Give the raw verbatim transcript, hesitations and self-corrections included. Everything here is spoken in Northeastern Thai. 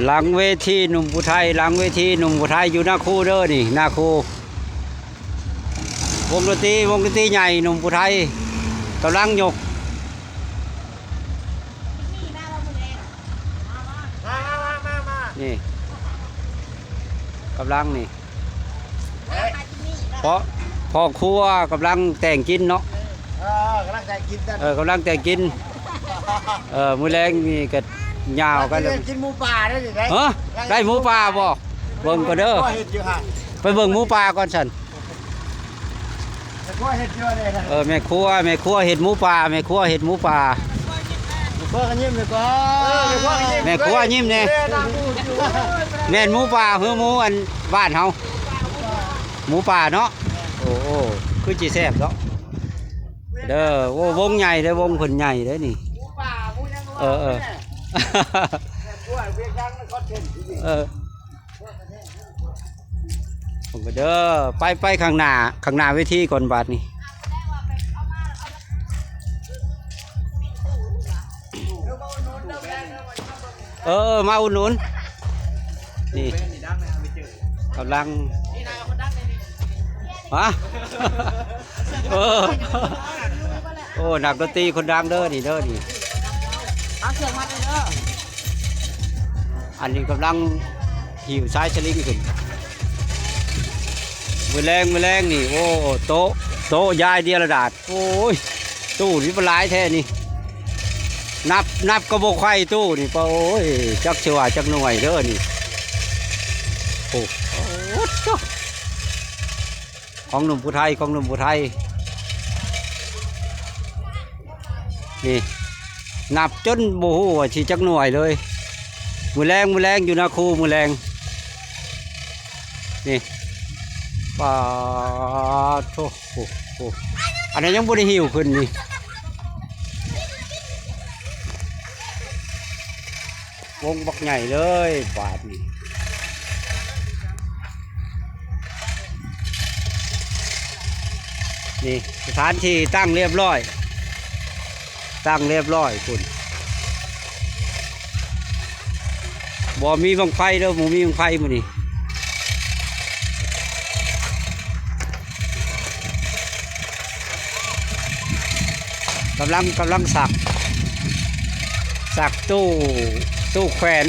หลังเวทีหนุ่มผู้ไทย หลังเวทีหนุ่มผู้ไทยอยู่หน้าครูเด้อนี่ หน้าครู วงดนตรี วงดนตรีใหญ่หนุ่มผู้ไทยกำลังยก นี่กำลังนี่ เพราะพ่อครัวกำลังแต่งกินเนาะ เออกำลังแต่งกินกัน เออกำลังแต่งกิน เออมื้อแลงนี่ก็ยาวกันเลย กินหมูป่าได้ไหม เออได้หมูป่าบ่ เบิ่งก่อนเด้อ พ่อเห็ดอยู่ฮะ ไปเบิ่งหมูป่าก่อนสัน แต่พ่อเห็ดอยู่เลยนะ เออแม่ครัว แม่ครัวเห็ดหมูป่า แม่ครัวเห็ดหมูป่า พ่อกันยิ้มเลยก่อน เออพ่อกันยิ้ม แม่ครัวยิ้มแน่ เออตามพูดอยู่ แม่นหมูป่าหรือหมูอันบ้านเฮา หมูป่าเนาะ โอ้โอ้คือจีแซบเนาะ เด้อ โอ้วงใหญ่เด้อ วงเพิ่นใหญ่เด้อนี่ เออเออ เออ ผมก็เด้อ ไปไปข้างหน้า ข้างหน้าเวทีก่อนบาดนี้ เออเออมาอุดหนุน นี่กำลัง ฮะ เออ โอ้นักดนตรีคนดังเด้อนี่เด้อนี่ เอาเสื้อมัดเลยเด้อ อันนี้กำลังหิ้วสายสลิงขึ้น มื้อแลงมื้อแลงนี่ โอ้โต๊ะ โต๊ะยายเดียระดาษ โอ้ย ตู้นี่มันหลายแท้นี่ นับนับก็บ่ไขว่ตู้นี่ โอ้ย จักสิว่าจักหน่วยเด้อนี่ โอ้โห ของหนุ่มผู้ไทย ของหนุ่มผู้ไทย นี่ นับจนบ่ฮู้ว่าสิจักหน่วยเลย มื้อแลงมื้อแลงอยู่หน้าครูมื้อแลง นี่ ปาดโถ โอ้โห อันนั้นยังบ่ได้หิ้วขึ้นนี่ วงบักใหญ่เลยบาดนี้ นี่สถานที่ตั้งเรียบร้อย ตั้งเรียบร้อยคุณ บ่มีบั้งไฟเด้อ บ่มีบั้งไฟมื้อนี้ กำลัง กำลังสัก สักตู้ ตู้แขวน